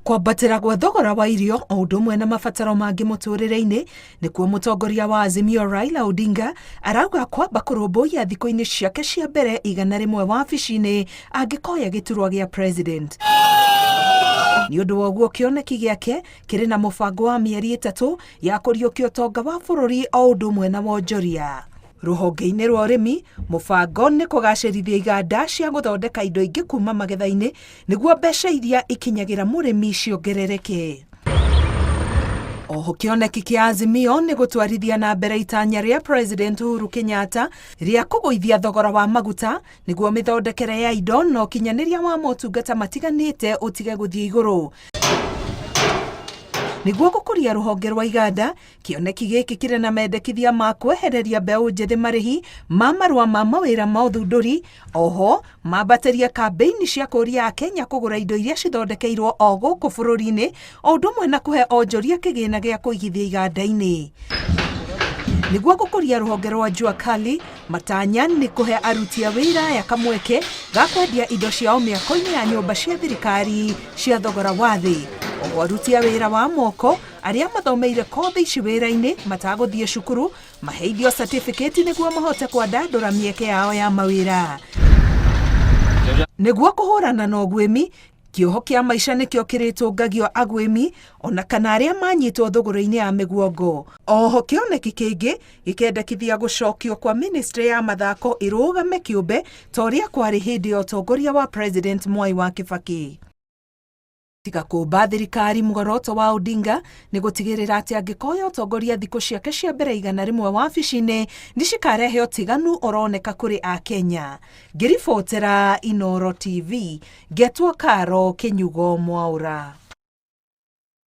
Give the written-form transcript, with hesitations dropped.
Kwambatĩra gwa thogora wa irio o ũndũ ũmwe na mabataro mangĩ mũtũrĩre-inĩ nĩkuo mũtongoria wa Azimio Raila Odinga arauga kwamba kũrũmbũiya thikũ-inĩ ciake cia mbere 100 wabici-inĩ angĩkoya gĩturwa gĩa president. Nĩ ũndũ wa ũguo kĩoneki gĩake kĩrĩ na mũbango wa mĩeri 3 ya kũriũkia ũtonga wa bũrũri o ũndũ ũmwe na wonjoria. Rũhonge-inĩ rwa ũrĩmi, mũbango nĩ kũgacĩrithia iganda cia gũthondeka indo ingĩ kuma magetha-inĩ nĩguo mbeca iria ikinyagĩra mũrĩmi ciongerereke. Oho kĩoneki kĩa Azimio nĩ gũtwarithia na mbere itanya rĩa President Uhuru Kenyatta rĩa kũgũithia thogora wa maguta nĩguo mĩthondekere ya indo na ũkinyanĩria wa motungata matiganĩte ũtige gũthiĩ igũrũ. Nĩguo gũkũria rũhonge rwa iganda, Kĩoneki gĩkĩ kĩrĩ na mendekithia ma kwehereria mbeũ njĩthĩ marĩhi ma marũa ma mawĩra ma ũthundũri, oho mambatĩrie kambĩini cia kũria Akenya kũgũra indo iria cithondekeirwo o gũkũ bũrũri-inĩ, o ũndũ ũmwe na kũhe onjoria kĩgĩna gĩa kũigithia iganda-inĩ. Nĩguo gũkũria rũhonge rwa Jua Kali, matanya nĩ kũhe aruti a wĩra aya kamweke ga kwendia indo ciao mĩako-inĩ ya nyũmba cia thirikari cia thogora wa thĩ. Oho aruti a wĩra wa moko Arĩa mathomeire kothi ici wĩra-inĩ matagũthiĩ cukuru maheithio certificate nĩguo mahote kwandandũra mĩeke yao ya mawĩra. Nĩguo kũhũrana na ũguĩmi, kĩoho kĩa maica nĩkĩo kĩrĩtũngagio aguĩmi ona kana arĩa manyitwo thũgũrĩ-inĩ ya mĩguongo. Oho kĩoneki kĩngĩ gĩkendekithia gũcokio kwa ministry ya mathako ĩrũgame kĩũmbe ta ũrĩa kwarĩ hĩndĩ ya ũtongoria wa President Mwai wa Kĩbakĩ. Tiga kũmba thirikari, muoroto wa Odinga nĩ gũtigĩrĩra atĩ angĩkoya ũtongoria thikũ ciake cia mbere 100 wabici-inĩ nĩ cikarehe ũtiganu ũroneka kũrĩ Akenya. Ngĩribotera Inooro TV, ngetwo Karo Kĩnyugo Mwaũra.